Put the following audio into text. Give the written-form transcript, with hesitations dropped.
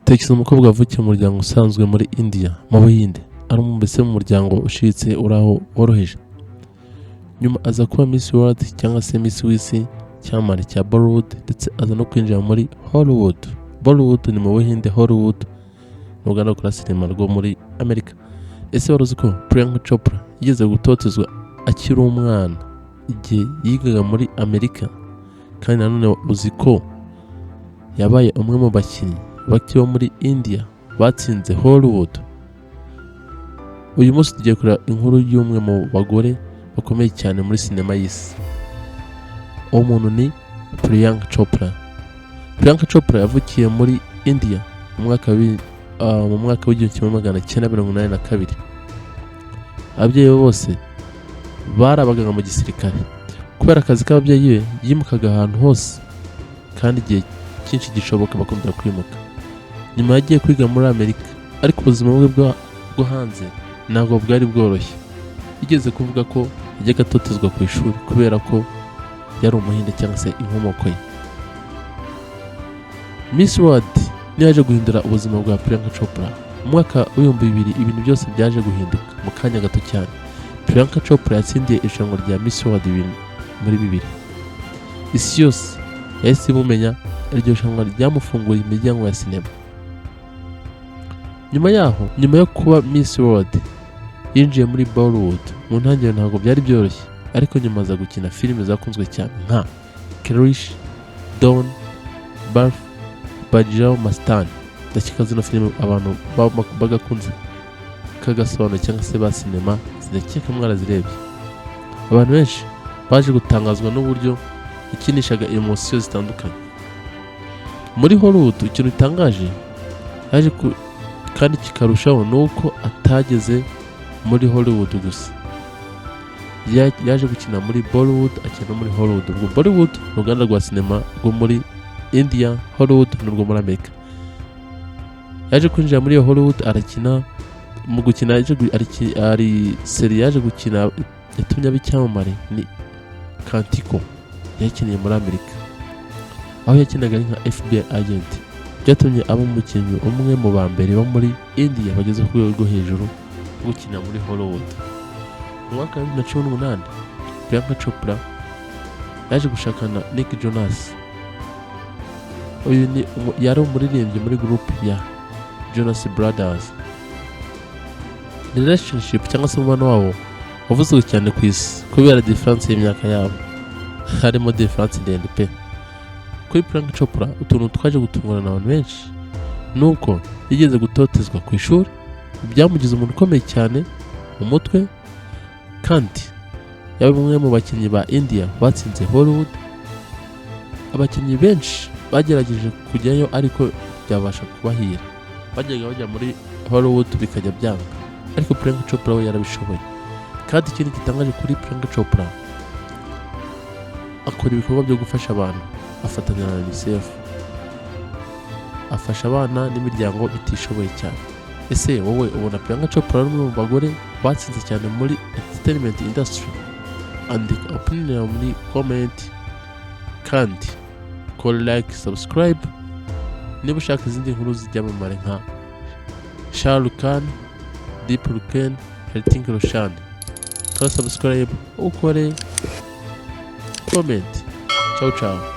Tekereza umukobwa wavukiye mu muryango usanzwe muri India, mu Buhinde, ari mbese mu muryango uciriritse, uri aho woroheje. Nyuma aza kuba Miss World cyangwa se Miss w'isi, icyamamare cya Bollywood, ndetse aza no kwinjira muri Hollywood. Bollywood ni mu Buhinde, Hollywood ni uruganda rukora sinema rwo muri Amerika. Ese wari uzi ko Priyanka Chopra yigeze gutotezwa akiri umwana igihe yigaga muri Amerika? Kandi nanone uzi ko yabaye umwe mu bakinnyi bake bo muri India batsinze Hollywood? Uyu munsi tugiye kureba inkuru y'umwe mu bagore bakomeye cyane muri sinema y'isi. Uwo muntu ni Priyanka Chopra. Priyanka Chopra yavukiye muri India mu mwaka w'1982. Ababyeyi be bose bari abaganga mu gisirikare. Kubera akazi k'ababyeyi be, yimukaga ahantu hose, kandi igihe cyinshi gishoboka bakunda kwimuka. Nyuma yagiye kwiga muri Amerika, ariko ubuzima bwe bwo hanze ntabwo bwari bworoshye. Yigeze kuvuga ko yajyaga atotezwa ku ishuri kubera ko yari Umuhinde cyangwa se inkomoko ye. Miss World niyo yaje guhindura ubuzima bwa Priyanka Chopra. Mu mwaka w'2000 ibintu byose byaje guhinduka mu kanya gato cyane. Priyanka Chopra yatsindiye irushanwa rya Miss World muri bibiri. Isi yose yahise imumenya. Iryo rushanwa ryamufunguriye imiryango ya sinema. Nyuma yaho, nyuma yo kuba Miss World, yinjiye muri Bollywood. Mu ntangiriro ntabwo byari byoroshye, ariko nyuma aza gukina filime zakunzwe cyane nka Krrish, Don, Barfi, Bajirao Mastani. Ndakeka zino filime abantu bagakunze kagasobanuro cyangwa se ba sinema, ndakeka mwarazirebye. Abantu benshi baje gutangazwa n'uburyo yakinishaga emotion zitandukanye. Muri Hollywood, ikintu gitangaje yaje kandi kikarushaho ni uko atageze muri Hollywood gusa. Yaje gukina muri Bollywood, akina no muri Hollywood. Ubwo Bollywood ni uruganda rwa sinema rwo muri India, Hollywood ni urwo muri Amerika. Yaje kwinjira muri iyo Hollywood, arakina. Mu gukina yaje ari série yaje gukina yatumye aba icyamamare ni Quantico. Yakiniye muri Amerika, aho yakinaga ari nka FBI agent. Byatumye aba umukinnyi umwe mu ba mbere bo muri India bageze ku rwego rwo hejuru rwo gukina muri Hollywood. Mu mwaka wa 2018, Priyanka Chopra yaje gushakana Nick Jonas. Uyu yari umuririmbyi muri group ya Jonas Brothers. Relationship cyangwa se umubano wabo wavuzwe cyane ku isi kubera différence y'imyaka yabo. Harimo différence ndende pe. Kuri Priyanka Chopra, utuntu twaje gutungurana abantu benshi ni uko yigeze gutotezwa ku ishuri, byamugize umuntu ukomeye cyane mu mutwe, kandi yaba umwe mu bakinnyi ba India batsinze Hollywood. Abakinnyi benshi bagerageje kujyayo ariko byabasha kubahira. Bajyaga bajya muri Hollywood bikajya byanga, ariko Priyanka Chopra we yarabishoboye. Kandi ikindi gitangaje kuri Priyanka Chopra, akora ibikorwa byo gufasha abantu, afatanya na UNICEF, afasha abana n'imiryango itishoboye cyane. Ese wowe ubona Priyanka Chopra ari umwe mu bagore batsinze cyane muri entertainment industry? Andika opinion yawe muri comment, kandi kora like, subscribe niba ushaka izindi nkuru z'ibyamamare nka Shah Rukh Khan, Deepika Padukone, Hrithik Roshan. Kora subscribe, ukore comment. Ciao ciao.